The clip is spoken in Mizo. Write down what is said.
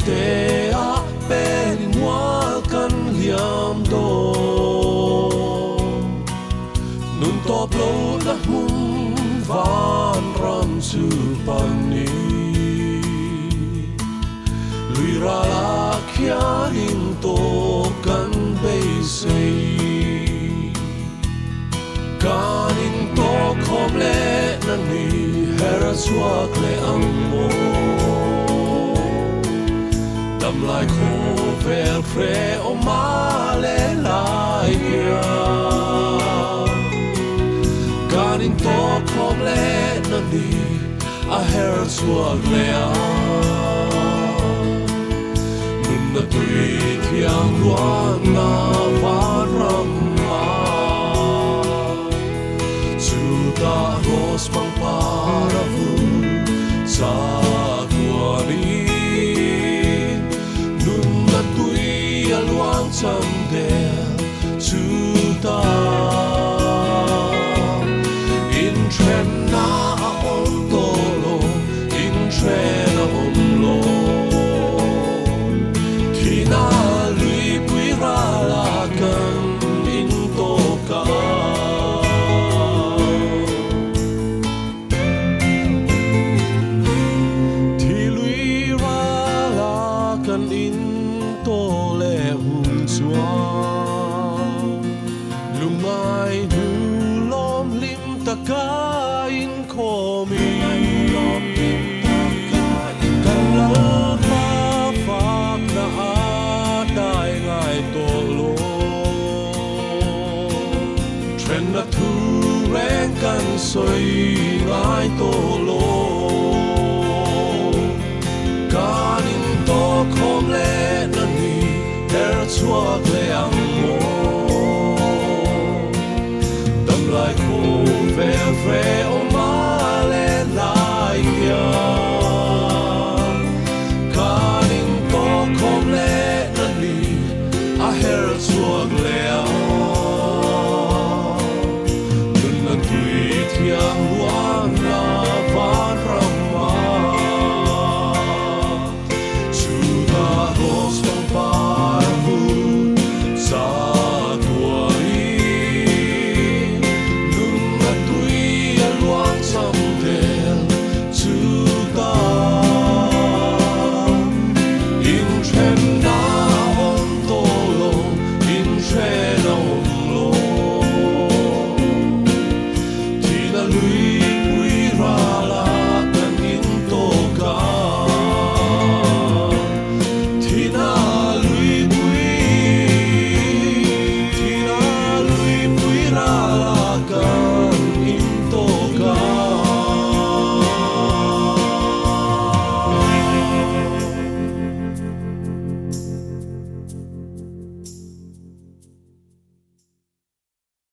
te a pelin mual kan liam dawn. Nun tawp lo na hmun vanram chu panin lui ral ah khianin tawp kan beisei. Kan in tawk khawm leh na ni her a chhuak leh ang maw? Damlai khawvel hrehawm a leh lai hian Kan in tawk khawm leh na ni a her chhuak leh ang. Nunna tui thiang ruanna vanram a Chutah rose pangpar a vul chatuanin Nunna tui a luang cham der chutah Inthenna a awm tawh lo, inthen a awm lo. Thina luipui rala kan intawk a. Thi lui rala kan intawk leh hun chuan lungngai hnu lawm hlim taka inkhawmi. Kan Lalpa fakna a dai ngai tawh lo. Thenna thu reng kan sawi ngai tawh lo. Kan intawk khawm leh na ni her chhuak leh ang maw? Damlai khawvel hre.